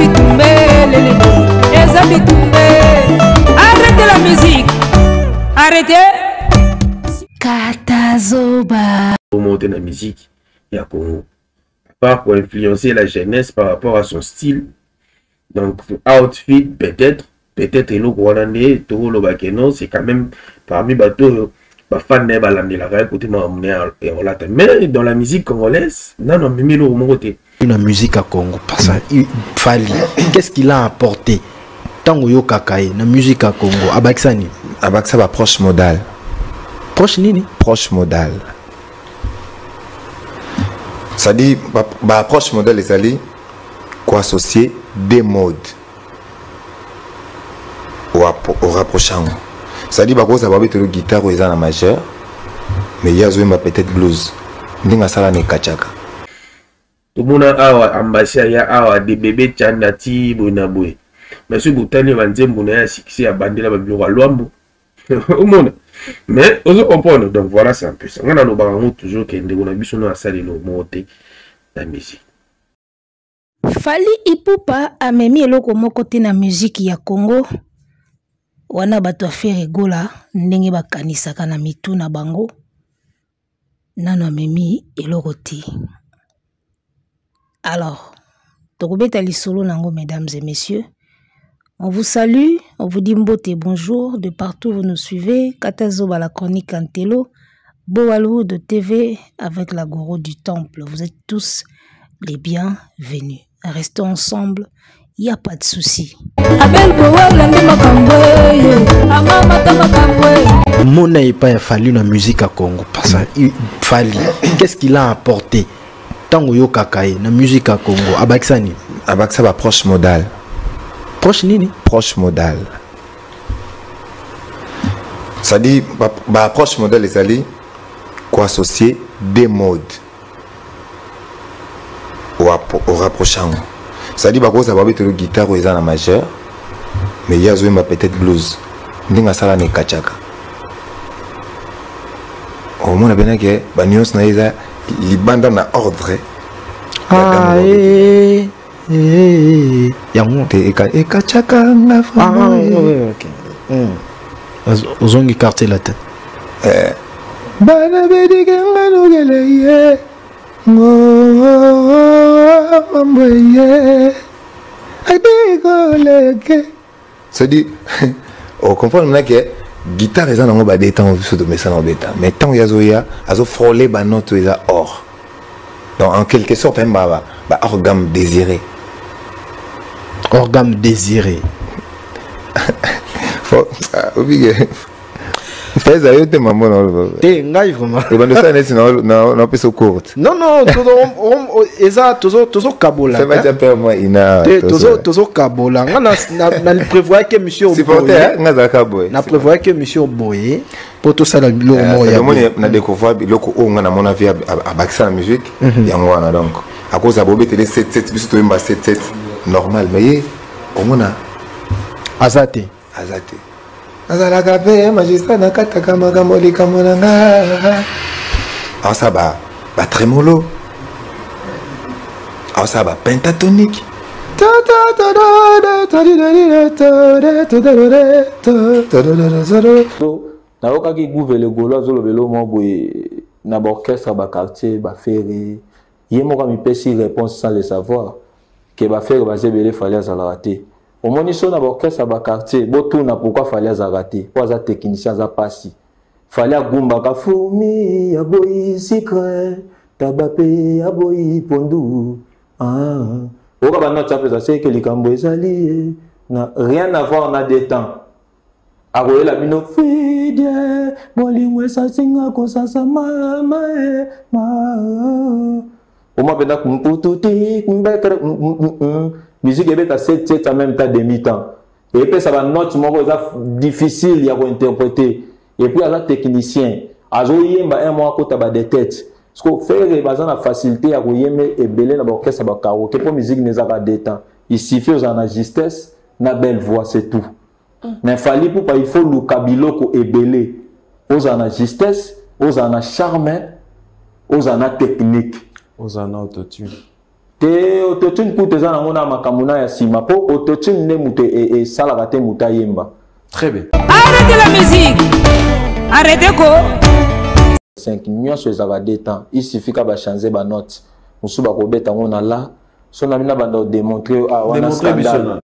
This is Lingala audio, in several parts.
Bitumbe lele, eza bitumbe. Arrêtez la musique, arrêtez. Katazoba. Monter la musique ya Congo, à part pour influencer la jeunesse par rapport à son style, donc outfit, peut-être eloko wana nde tokolobake. Non, c'est quand même parmi bato oyo bafan na ye balandelaka ye kote makambo na ye ya kolata, mais dans la musique congolaise, nano amemi eloko moko te. Na musique ya Congo, parce que Fally, qu'est-ce qu'il a apporté? Ntango oyokaka ye na musique ya Congo, abakisa nini? Abakisa baapproche modale. Proche nini? Proche modale, c'est-à-dire baapproche modale ezali koassocier deux modes, orapproche yango, c'est-à-dire bakozala babetelo guitare oyo eza na majeur, mais ye azoyemba peut-être blues ndenge asala na ekatiaka. Tomona awa ambasi aya awa de bebe Tchanda ti boye na boye, mais soki botali banzembo na ye ya succès, abandela babiloko ya Lwambo, omona, mais ozo comprendre. Donc voilà, c'est un peu ça. Nga nalobaka yango toujours ke ndeko na biso no asali eloko moko te na musique. Fally Ipupa amemi eloko moko te na musique ya Congo. Wana bato ya Ferre Gola ndenge bakanisaka na mitu na bango, nano amemi eloko te. Alors tokobeta lisolo nango. Mesdames et messieurs, on vous salue, on vous dit mbote, bonjour de partout où vous nous suivez. Katazoba, la chronique Antelo, Boalou de TV avec la gourou du temple. Vous êtes tous les bienvenus. Restons ensemble, il n'y a pas de souci. Abel Bowala nde makambo ye, amamata makambo. Mona epai ya Fally na musique ya Congo, parce que Fally, qu'est-ce qu'il a apporté? Ntango oyokaka ye na musique ya Congo, abakisa nini? Abakisa baapproche modale. Proche nini? Proche modale, c'est-à-dire baapproche modale ezali koassocier deux modes, orapproche yango, c'est-à-dire bakozala babetelo guitare oyo eza na majeur, mais ye azoyemba peut-être blues ndenge asala na ekatiaka. Omona benake banuance na ye eza libanda na ordre. Ah, eh, eh, yango. Te, ekatiaka nga. Ah, ouais, ok. Ozongi Quartier Latin. Eh. Bana bedike nga nogele ye mambo ye adikoleke, c'est-à-dire ocomprendre na ke guitare eza nango bade ntango biso tomesana kobeta, mais ntango ye azoya, azofrôle banote oyo eza or, donc en quelque sorte ayemba ba hors gamme désiré. Hors gamme désiré. Obike eza yo te, mambo na te, ngai vraiment. Ebando osala neti naopesa courte. Non, eza tozokabola. Moi ina. Tozokabola. Nga na prévoyaki émission. Supporter nga azalaka boye. Na prévoyaki émission boye mpo tosala biloko moko ya omoni na découvrir biloko oyo nga namona vi abakisa na musique yango wana. Donc akozala bobetele 7 7, biso toyemba 7 7 normal, mais ye omona aza te. Aza te. Nazalaka mpe magistrat, nakataka makambo, likambo na nga aosala batrémolo, aosala bapentatonique. Nayokaki Gouve Golo azolobela mwa boye na baorchestre baquartier baFerre. Ye moko amipesi réponse sans le savoir ke baFerre baza ebele, Fally azalaka te. Omoni so na baorchestre baquartier, botuna pourquoi Fally azalaka te, mpo aza technicien, aza pasi. Fally agumbaka fourmi, aboyi sucre, taba mpe aboyi pondu. Ah. Oyoka banote apesa seke likambo ezali na rien à voir na des temps akoyela bino fidie bolingo esasinga kosasa mama e ma omwa mpenza mputu ti mbekere. Musique ebeta 7 7 en même temps, demi temps, epesa banote moko eza difficile ya kointerpréter. Et puis aza technicien, azoyemba un mois akota ba de tête, parce que Ferre baza na facilité ya koyemba ebele na baorchestre bakaraoke, mpo musique nezaka de temps, il suffit ozala na justesse na belle voix, c'est tout. Mais Fally Ipupa, il faut luka biloko ebele: ozala na justesse, ozala na charme, ozala na technique. Ozala na autotune. Te, autotune kutu eza nango na makambo na ya nsima, mpo autotune nde moto esalaka te moto ayemba. Très bien. Arrêtez la musique. Arrêtez ko. 5 nyonso ezalaka deux temps, il suffit ka bachange banote mosusu, bakobeta yango na la so na bino banda odemontre ah, wana scandale.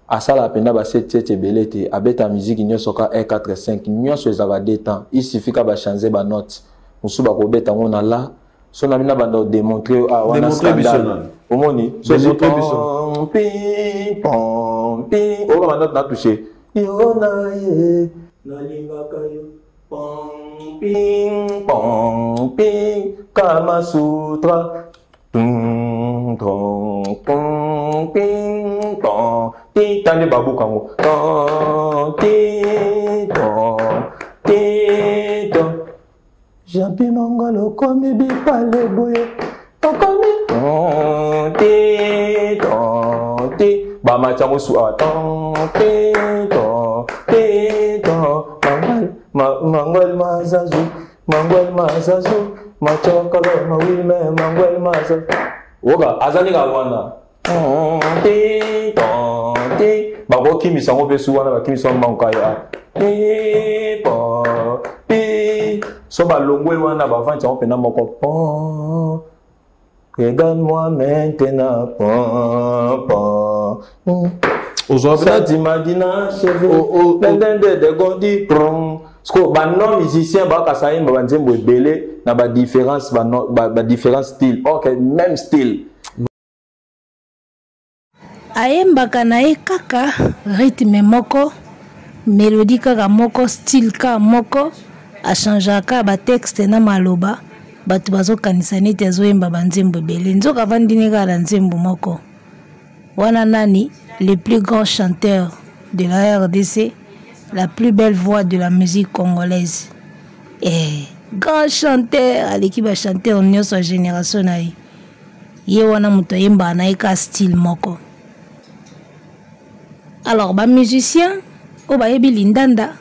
Asalaka mpenza ba 7 7 ebele te, abeta miziki nyonso ka 1 4 5 nyonso ezalaka deux temps, il suffit ka bachange banote mosusu, bakobeta yango na la so na bino banda odemontre ah, wana scandale. Omoni pi pom pi, oyoka banote na touche yo na ye nalingaka yo pom ping pom ping Kama Sutra tum tom pom ping tom ti tande babuka yango tom ti tom ti tom. Jean-Pi Mongol okomi bipale boye okomi ton ti ton ti bamati yango su awa ton ti ton ti ton mangwel mangwel mazazu mangwel mazazu machokolo mawilme mangwel mazazu oka azali kaka wana ton ti ton ti bakokimisa yango mpe su wana bakimisa yango mbango kaya ti po ti so balongwe wana bavandi yango mpena moko pon. Regarde-moi maintenant, pon, pon. Ozwa Sentiment d'inachevé. Ndende de gondi prom. Siko ba non musicien bakasa yemba ba nzembo ebele na ba différence ba, no, ba, ba différents style. Ok, même style. Ayembaka na ye kaka rythme moko, mélodie kaka moko, style kaka moko, achangeaka batexte na maloba, bato bazokanisa neti azoyemba banzembo ebele, nzoka avandi ne kaka na nzembo moko wana. Nani le plus grand chanteur de la RDC, la plus belle voix de la musique congolaise, eh, grand chanteur aleki bachanteur nyonso ya génération na ye, ye wana moto ayembaka na ye ka style moko. Alors bamusicien oyo bayebi lindanda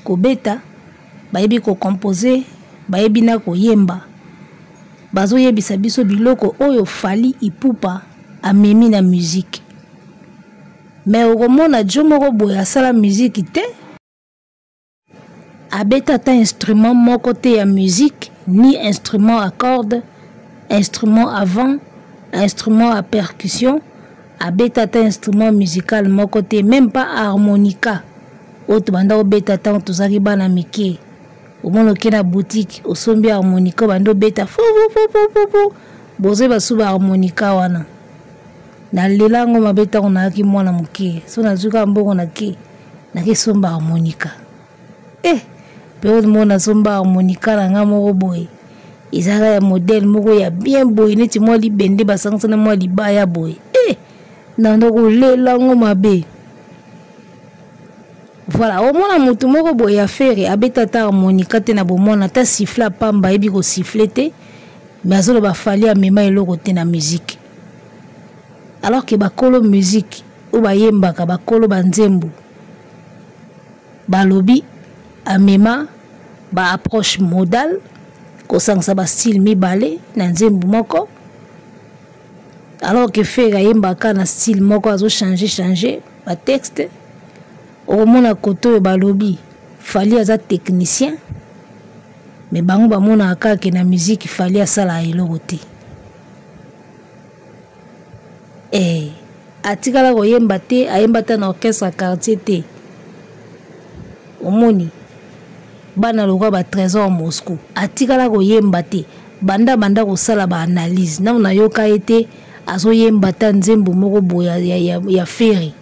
kobeta, bayebi kocompose, bayebi na koyemba, bazoyebisa biso biloko oyo Fally Ipupa amemi na musique. Me okomona jo moko boye asala musique te, abeta ata instrument moko te ya musique, ni instrument à corde, instrument à vent, instrument à percussion, abeta ata instrument musical moko te, même pas harmonica oyo tobanda kobeta ntango tozalaki bana mike. Omona oke na boutique, osombi harmonica, obandi obeta fufufufufu, bozoi basu ba harmonica wana. Nalela yango mabe ntango nayaki mwana moke, so nazwi kaka mbongo nake nakesomba harmonica. Eh, periode moko nasomba harmonica na nga moko boye, ezalaka ya modele moko ya bien boye, neti mwa libende basangisa na mwa libaya boye. Eh, nando kolela yango mabe. Voilà, omona motu moko boye ya Ferre abeta ata harmonica te na bomwana, ata siffle pamba ayebi kosiffle te, mais azoloba Fally amema eloko te na musique, alors que bakolo musique oyo bayembaka, bakolo banzembo balobi amema baapproche modale, kosangisa bastyle mibale na nzembo moko, alors que Ferre ayembaka na style moko, azochange change batexte. Okomona kote oyo balobi Fally aza technicien, me bango bamonaka kaka ke na musique Fally asalaka eloko te. Eh, atikala koyemba te, ayemba ata na orchestre ya quartier te. Omoni bana lokwa ba Trésor Moscou, atikala koyemba te. Banda banda kosala baanalyse nano nayoka ye te azoyemba ata nzembo moko boye ya, ya, ya, ya Ferre,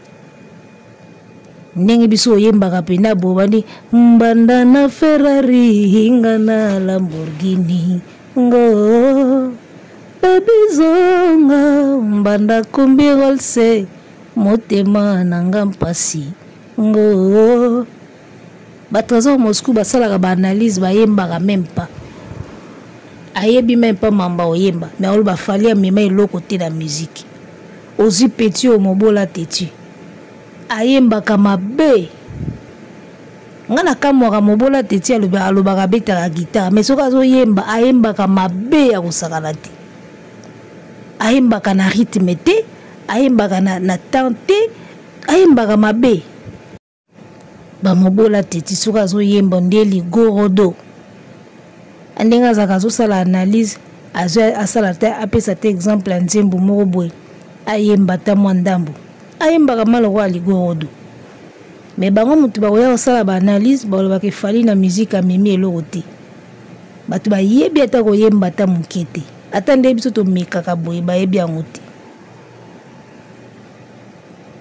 ndenge biso oyembaka mpenza boye bandi mbanda na Ferrari nga na Lamborghini ngo baby zonga mbanda kombi rolse motema na nga mpasi ngo. Batrésor Moscou basalaka baanalyse, bayembaka même pas, ayebi même pas mamba oyemba, mais oloba Fally amema eloko te na musique. Ozwi petit oyo mobola tetu ayembaka mabe, nga nakamwaka mobola teti alobaka abetaka guitare, mais soki azoyemba ayembaka mabe ya kosakana te. Ayembaka na rythme te, ayembaka na, na temps te, ayembaka mabe. Bamobola teti soki azoyemba nde ligorodo. Ndenge azalaka azosala analyse, asala te, apesa te exemple ya nzembo moko boye, ayemba ata mwa ndambo. Ayembaka ma lokola ligorodo. Mais bango motu bakoya kosala ba analyse, balobaka efali na musique amemi eloko te. Bato bayebi ata koyemba ata moke te. Ata nde biso tomekaka boye bayebi yango te.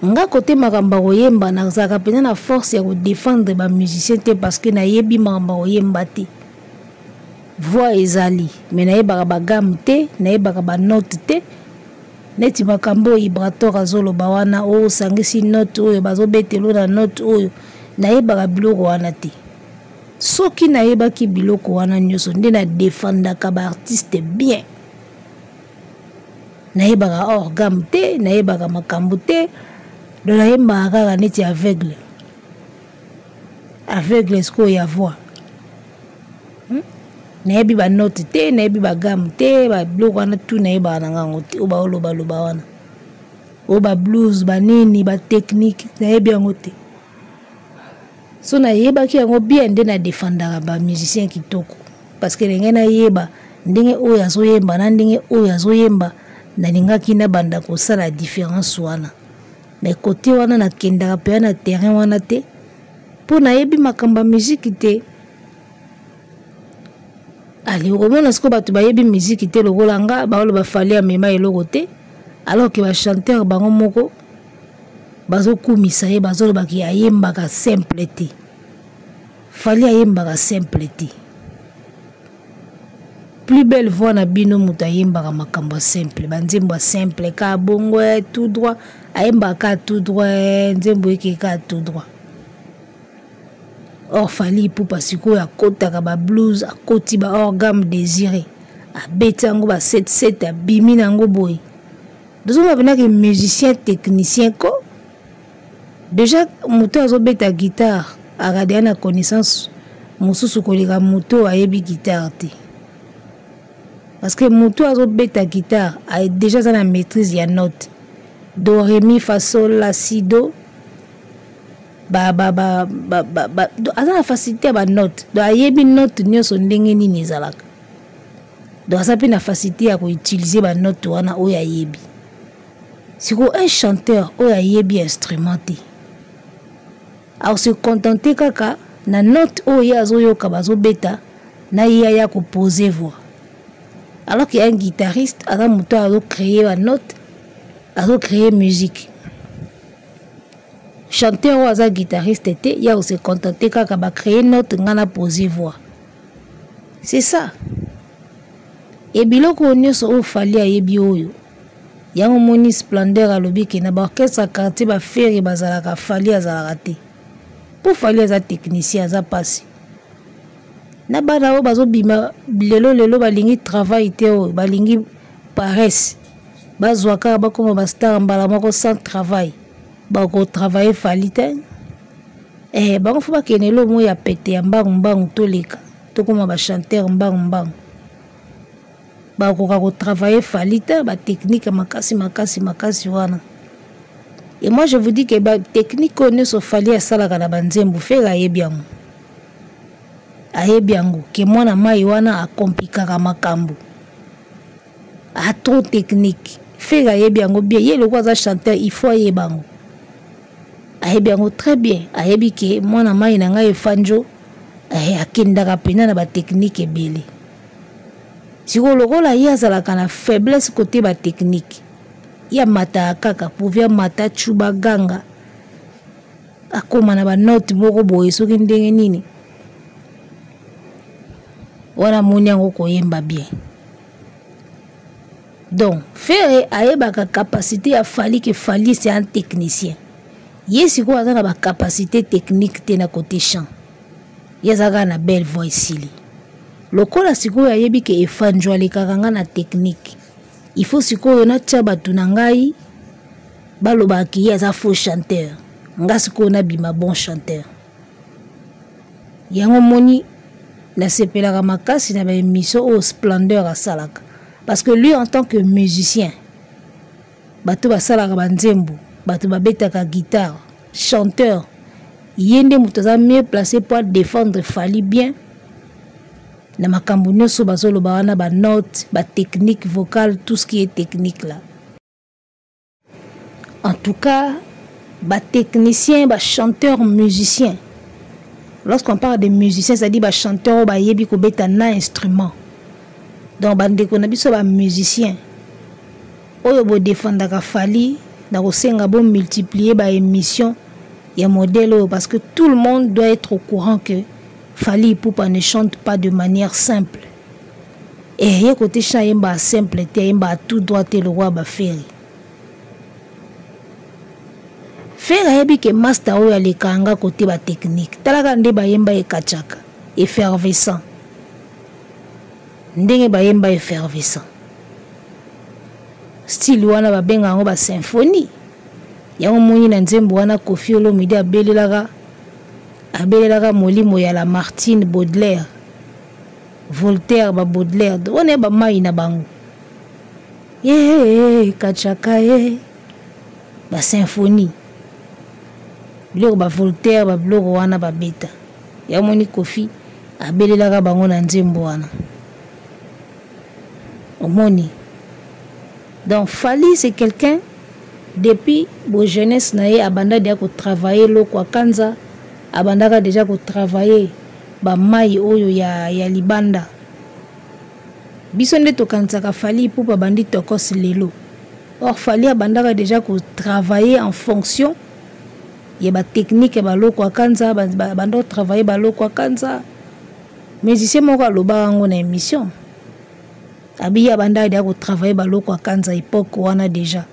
Nga kote makambo ya koyemba nazalaka mpenza na force ya kodefendre ba musicien te parce que nayebi makambo ya koyemba te. Voix ezali mais nayebaka ba gamme te, nayebaka ba note te. Neti makambo oyo Ibrator azoloba wana, oyo osangisi note oyo bazobetelo na note oyo, nayebaka biloko wana te. Soki nayebaki biloko wana nyonso nde na defendaka ba artiste bien. Nayebaka hors gamme te, nayebaka makambo te, donc nayembaka kaka neti aveugle. Aveugle sikoyo ya voix. Nayebi ba note te, nayebi ba gamme te, ba biloko wana tout nayebaka na ngango te, oyo baoloba-loba wana. Oyo ba blues, ba nini, ba technique, nayebi yango te. So nayebaki yango bien nde na defendaka ba musicien kitoko. Parce que ndenge nayeba ndenge oyo azoyemba na ndenge oyo azoyemba, nalingaki nabanda kosala différence wana. Mais côté wana nakendaka mpenza na terrain wana te, mpo nayebi makambo ya musique te. Ali okomona sikoyo bato bayebi musique te lokola nga, baoloba Fally amema eloko te, alors que ba chanteur bango moko bazokumisa ye, bazolobaki ayembaka simple te. Fally ayembaka simple te. Plus belle voix na bino moto ayembaka makambo ya simple, ba nzembo ya simple ka bongo tout droit, ayembaka ka tout droit, nzembo eke ka tout droit. Or Fally Ipupa sikoyo akotaka ba blues, akoti ba hors gamme désiré, abeti yango ba 7-7, abimi na yango boye. Tozomona mpenza ke musicien technicien ko déjà moto azobeta guitare akadea na connaissance mosusu koleka moto ayebi guitare te. Parce que moto azobeta guitare a déjà aza na maîtrise ya note do ré mi fa sol la si do ba ba ba ba ba, ba do, aza na facilité ya ba note, donc ayebi note nyonso ndenge nini ezalaka. Donc aza mpe na facilité ya koutiliser ba note wana oyo ayebi. Sikoyo un chanteur oyo ayebi instrument te, ako se contenter kaka na note oyo ye azoyoka bazobeta na ye aya koposer voix. Alors que un guitariste aza moto oyo azocréer ba note, azocréer musique. Chanteur oyo aza guitariste te, ye ako se contenter kaka ba créer note nga na poser voix. C'est ça. Et biloko nyonso oyo Fally ayebi oyo, yango moni Splendeur alobi ke na ba orchestre ya quartier ba ferre bazalaka, Fally azalaka te. Po Fally aza technicien, aza pasi. Na bana oyo bazobima lelo lelo balingi travail te, oyo balingi paresse, bazwa kaka bakoma ba star mbala moko sans travail. Bako travailler Fally te. Bango fo bakende eloko moko ya pete ya mbangu mbangu, toleka tokoma ba chanteur mbangu mbangu. Bakoka kotravailler Fally te, ba technique ya makasi makasi makasi wana. Et moi je vous dis que ba technique oyo nyonso Fally asalaka na ba nzembo, Ferre ayebi yango. Ayebi yango ke mwana mai wana akomplikaka makambo. A trop technique. Ferre ayebi yango bien. Ye lokola aza chanteur, il faut ayeba yango. Ayebi yango très bien. Ayebi ke mwana mai na ngai Efandjo, akendaka pena na ba technique ebele. Sikoyo lokola ye azalaka na faiblesse côté ba technique, ye amataka kaka pourvu amata tchuba ganga, akoma na ba note moko boye soki ndenge nini. Wana moni yango koyemba bien. Donc Ferre ayebaka capacité ya Fally, que Fally c'est un technicien. Ye sikoyo aza na ba capacité technique te na côté chant. Ye aza kaka na belle voix esili. Lokola sikoyo ayebi ke Efandjo alekaka nga na technique, il faut sikoyo natia bato na ngai balobaka ke ye aza faux chanteur, nga sikoyo nabima bon chanteur. Yango moni nasepelaka makasi na ba émission oyo Splendeur asalaka, parce que lui en tant que musicien Bato basalaka banzembo, bato babetaka guitare, chanteur, ye nde moto aza mieux placé mpo adefendre Fally bien na makambo nyonso bazoloba wana, banote, batechnique vocale, tout ce qui est technique là. En tout cas, batechnicien, bachanteur, musicien, lorsqu'on parle de musicien, c'est-à-dire bachanteur oyo bayebi kobeta na instrument. Donc bandeko na biso bamusicien oyo bodefendaka Fally, na kosenga bomultiplier baémission ya modèle oyo, parce que tout le monde doit être au courant que Fally Ipupa ne chante pas de manière simple. E ye kote chant, ayemba simple te, ayemba tout droit te. Le roi baFerre, Ferre ayebi ke master oyo alekanga kote batechnique. Talaka nde bayemba ekatiaka effervescent, ndenge bayemba effervescent, style wana babenga yango basymphonie. Yango moni na nzembo wana, Koffi Olomide abelelaka molimo ya Lamartine, Baudelaire, Voltaire, baBaudelaire wana ya bamai na bango ye kachaka ye basymphonie, biloko baVoltaire, babiloko wana babeta. Yamoni Koffi abelelaka bango na nzembo wana, omoni. Donc Fally, c'est quelqu'un, depuis bo jeunesse na ye, abanda deya kotravaille eloko akanza, abandaka déjà kotravaille bamai oyo ya libanda. Biso nde tokanisaka Fally Ipupa bandi Tokos lelo. Or Fally abandaka déjà kotravaille en fonction ya batechnique ya baloko akanza, banda kotravaille baloko akanza. Musicien moko alobaka yango na émission, abiyi abandaka deya kotravaille baloko akanza. Époque wana déjà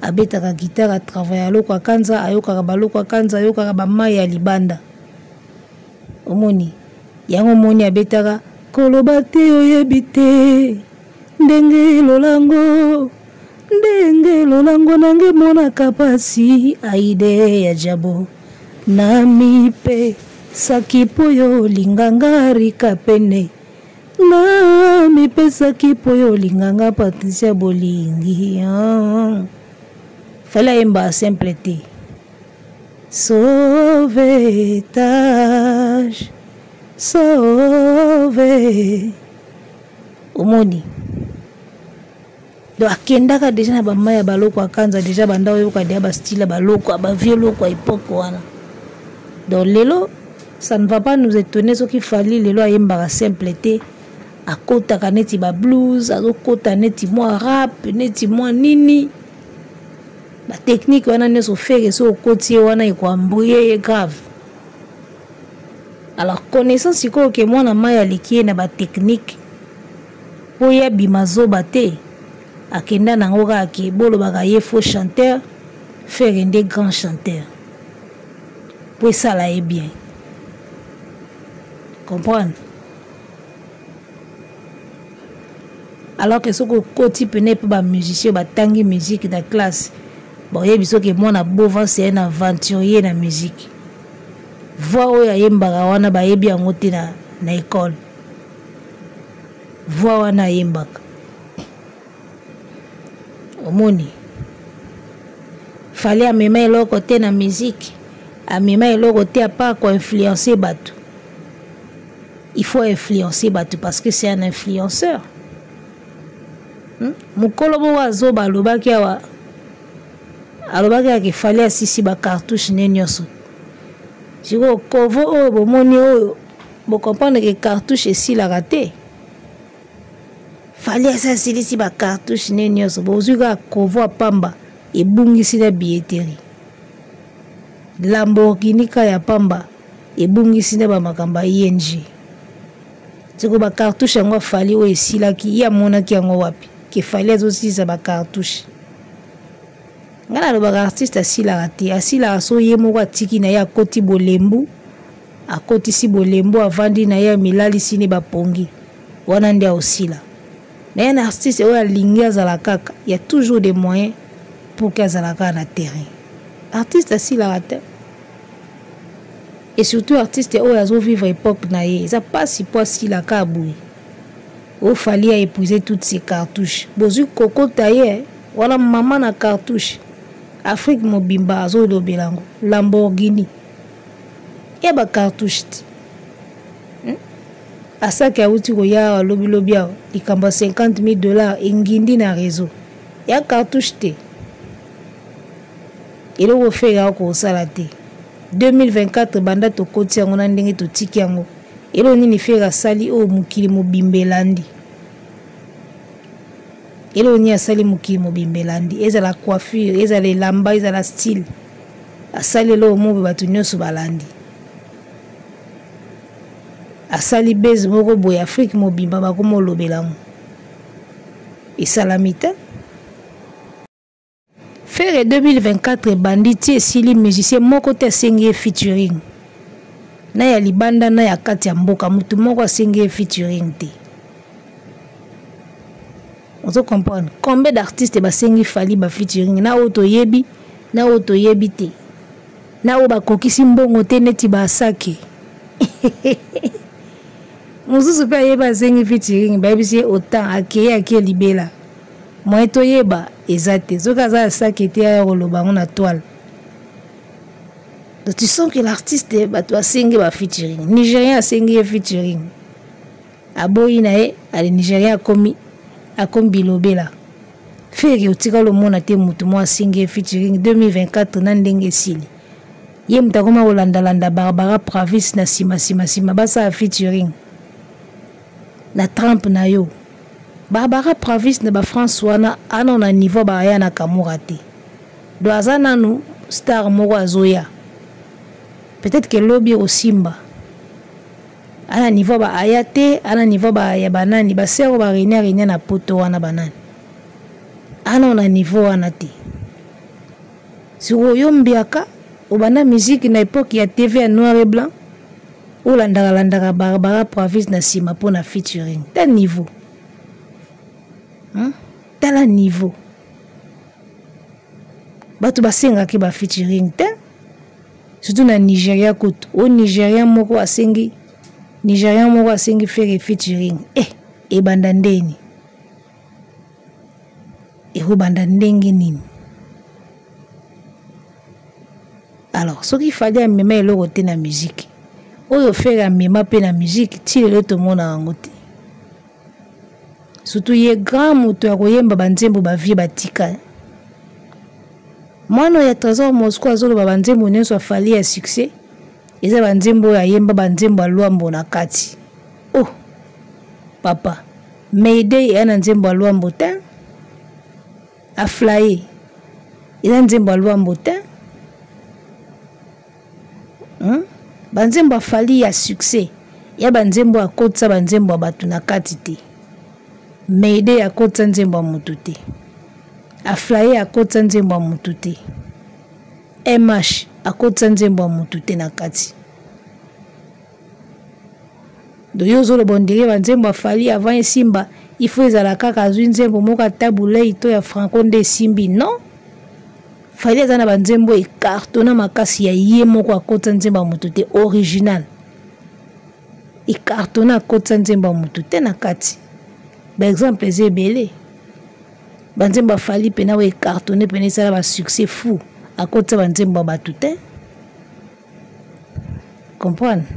abetaka guitare, atravaille aloko akanza, ayokaka baloko akanza, ayokaka bamai ya libanda. Omoni yango, omoni abetaka koloba te, oyebi te ndenge lolango, ndenge lolango nange emonaka pasi. Aide ya jabo na mipe saki mpo yo olinganga rika pene na mipesaki mpo yo olinganga Patricia bolingi. Ah. Fally ayemba simple te. Sauvetage, sauve, omoni. Donc akendaka déjà na bamai ya baloko akanza, déjà banda oyoka deya bastyle ya baloko, bavieux loko ya époque wana. Donc lelo, ça ne va pas nous étonner soki Fally lelo ayembaka simple te, akotaka neti bablues, azokota neti mwa rap, neti mwa nini, batechnique wana nyonso. Ferre so okoti ye wana, ekoembrouiller ye grave. Alors connaissance sikoyo ke mwana mai aleki ye na batechnique, mpo ye abima zoba te, akenda nango kaka ke bolobaka ye faux chanteur, Ferre nde grand chanteur, mpo esala ye bien comprendre. Alors que soki okoti pene mpe bamusicien batangi musique na classe, baoyebi soki mwana Bova, c'est un aventurier na musique. Voix oyo ayembaka wana, bayebi yango te na école. Voix wana ayembaka, omoni, Fally amema eloko te na musique, amema eloko te à part koinfluencer bato. Il faut influencer bato parce que c'est un influenceur. Mokolo moko azoba alobaki awa, alobaki ake Fally asisi bacartouche ne nyonso. Sikoyo kovo oyo bomoni oyo, bocomprendre ke cartouche esilaka te. Fally asi asilisi bacartouche ne nyonso, bozwi kaka kovo ya pamba, ebungisi na billetterie. Lamborghini ka ya pamba ebungisi na bamakambo ya ing. Sikoyo bacartouche yango aFally oyo esilaki, ye amonaki yango wapi ke Fally azosilisa bacartouche? Ngai nalobaka, artiste asilaka te. Asilaka so ye moko atiki na ye, akoti bolembu, akotisi bolembu, avandi na ye, amilalisi ne bapongi wana, nde aosila na ye. Na artiste oyo alingi azala kaka, ya toujours des moyens pour ke azala kaka na terrain. Artiste asilaka te, et surtout artiste oyo azovivre époque na ye, eza mpasi mpo asila kaka boye. OFally a épuisé toutes ses cartouches, bozwi kokota ye. Wana mama na cartouche. Afrique mobimba azolobela yango. Lamborghini. Ya ba cartouche ti. Asaki awuti koya awa lobi lobi awa likambo ya 50 000 dollars engindi na réseau. Ya cartouche te. Eloko Ferre akosala te. 2024 banda tokoti yango na ndenge totiki yango. Eloko nini Ferre asali oyo mokili mobimba elandi? Eloko nini asali mokili mobimba elandi? Ezala coiffure, ezala elamba, ezala style. Asali eloko moko bato nyonso balandi. Asali base moko boye Afrique mobimba bakoma olobela yango. Esalami te. Ferre 2024 ebandi ti esili musicien moko te asengi ye featuring. Na ya libanda na ya kati ya mboka mutu moko asengi ye featuring te. Ozo comprendre combien d'artistes basengi Fally ba featuring na oyo toyebi na oyo toyebi te. Na oyo bakokisi mbongo te neti ba Asake. Mosusu pe ayebi asengi featuring bayebisi ye autant akeye akeye libela. Moyen toyeba eza te. Soki aza ya saki te aya koloba yango na toile. Donc tu sens que l'artiste bato asengi ba featuring. Nigérien asengi ye featuring. Aboyi na ye, ale Nigérien akomi akomi bilobela. Ferre otikala omona te mutu moko asengi ye featuring 2024 na ndenge esili. Ye mutu akoma kolandalanda Barbara Pravis na sima sima sima basala featuring. Na Trump na yo. Barbara Pravis na ba France wana ana na niveau ba aya na Kamura te. Do aza nanu star moko azoya. Peut-être que lobi osimba. Ana niveau ba aya te, ana niveau ba ya banani, ba sero ba renia renia na poto wana banani. Ana na niveau wana te. Sikoyo yo mbiaka obanda musique na époque ya TV ya noir et blanc. Olandaka landaka Barbara Pravis na sima mpo na featuring. Ta niveau. Tala niveau. Bato basengaki ba featuring te. Surtout na Nigeria kutu. O Nigerian moko asengi, Nigerian moko asengi Ferre featuring. Ebanda ndeni. Ekobanda ndenge nini? Alors, soki Fally amema eloko te na musique, oyo Ferre amema pe na musique, ti lelo tomona yango te. Surtout ye grand moto ya koyemba ba nzembo ba vieux batika. Mwana ya Trésor Moscou azoloba ba nzembo nyonso ya Fally ya succès, eza ba nzembo oyo ayemba ba nzembo ya Luambo na kati. Oh, papa, Mayday eya na nzembo ya Luambo te. Aflaye eza nzembo ya Luambo te. Ba nzembo ya Fally ya succès, ya ba nzembo akotisa ba nzembo ya bato na kati te. Mayday akotisa nzembo ya motu te. Aflaye akotisa nzembo ya motu te. MH akotisa nzembo ya motu te na kati. Donc yo ozoloba on dirait ba nzembo ya Fally avant esimba, il faut ezala kaka azwi nzembo moko ya Tabu Ley to ya Franco nde esimbi. Non, Fally aza na ba nzembo ecartonna makasi ya ye moko akotisa nzembo ya motu te, original. Ecartonna akotisa nzembo ya motu te na kati. Ba exemple eza ebele. Ba nzembo ya Fally pena oyo ecartonne pena esala ba succès fou, akotisa ba nzembo ya bato te. Comprendre?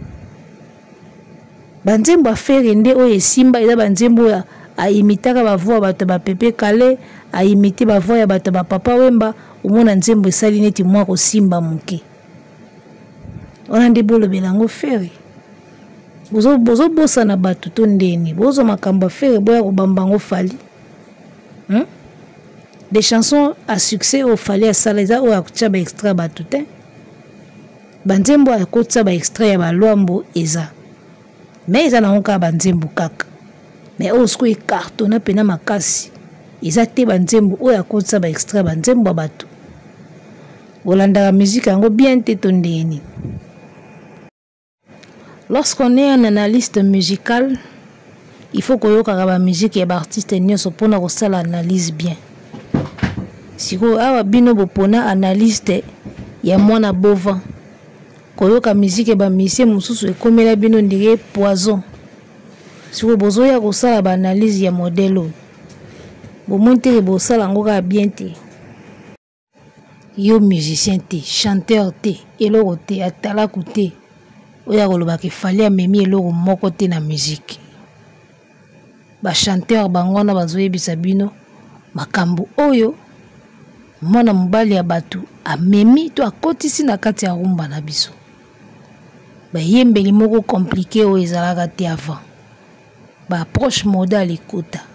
Ba nzembo ya Ferre nde oyo esimba eza ba nzembo oyo a imitaka ba voix ya bato ba Pepe Kalle, a imite ba voix ya bato ba Papa Wemba, omona nzembo esali neti mwa kosimba moke. Wana nde bolobela yango Ferre. Bozobosana bato to ndeni, bozwa makambo ya Ferre boya kobamba yango Fally. Des chansons à succès oyo Fally asala eza oyo akotia ba extra bato te. Ba nzembo ya kotia ba extrait ya ba Luambo eza. Mais eza nango kaka ba nzembo kaka. Mais oyo sikoyo ecartonna pena makasi. Eza te ba nzembo oyo akotia ba extrait ba nzembo ya bato. Olandaka musique yango bien te to ndenge nini? Lorsqu'on est un analyste musical, il faut koyokaka ba musique ya ba artiste nyonso mpona kosala analyse bien. Sikoyo awa bino bopona analyste ya mwana Bovan, koyoka musique ya ba musicien mosusu ekomela bino ndenge poison. Sikoyo bozoya kosala ba analyse ya modèle oyo. Bomoni te bosala yango kaka bien te. Yo musicien te, chanteur te, eloko te, atalaku te. Oyo akolobaka Fally amemi eloko moko te na musique. Ba chanteur bango wana bazoyebisa bino makambo oyo mwana mobali ya bato amemi to akotisi na kati ya rumba na biso. Bayembeli moko compliqué oyo ezalaka te avant. Ba approche modale ekota.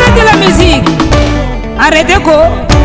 Arrêtez la musique. Arrêtez ko.